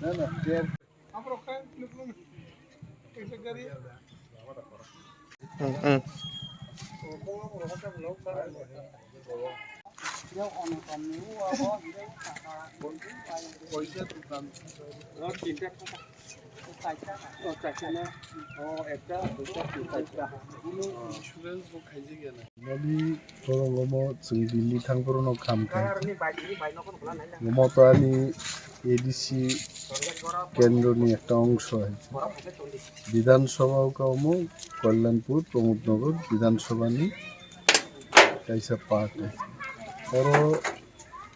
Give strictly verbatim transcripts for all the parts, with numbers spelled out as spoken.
Hmm, hmm. Insurance bo khaijak ya na. Nadi borok omo chwng Delhi thang phuru no kham khai. Omo to ani A D C kendro ni ekta ongso hai. Bidhan Sabha o ka omo Kalyanpur, Pramod Nagar Bidhan Sabha ni kaisa part hai. Oro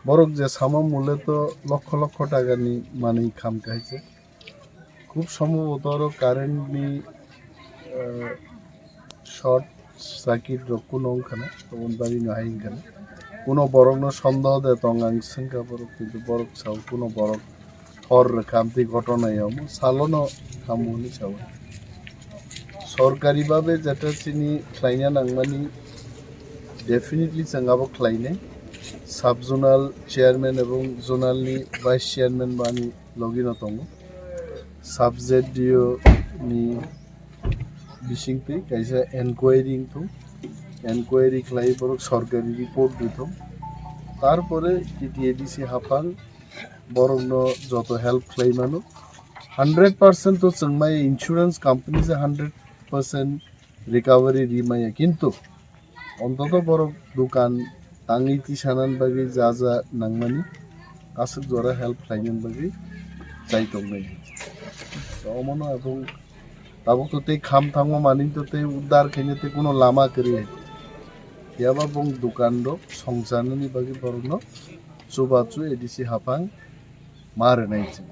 borok je sama mule to lokho lokho taka ni manwi kham khai se. Khub sombhoboto oro current ni, eh, short circuit rok kuno wngkha na, toboni bagwi no hai wngkha na. Kuno borok no sondoh de tong ang swngkha borok, kintu borok sao kuno borok hor rwkha amtwi ghotona ya omo salo no tamo hinwi sao. Sorkari babe jeta chini khlaina nangmani definitely chwng abo khlainai. Sub zonal chairman ebong zonal ni vice chairman bani logi no tongo. Sub Z D O ni bisingtwi kaisa enquiry wngthung, enquiry khlai borok sorkari report rwthung, tarpore T T A D C haphang borokno joto help khlai mano. Hundred percent to chwng maya, insurance company se hundred percent recovery ri maya, kintu ontoto borok dukan tangwi tisanani bagwi ja ja nangmani aswk jora help khlainani bagwi chai tongnai. To omono abong tabuk to tei kham thangma manwi to tei uddar khaina tei kuno lama kwrwi hai. Phiyaba bong dukan rok songcharnani bagwi borokno chubachu A D C haphang ma rwnai chwng.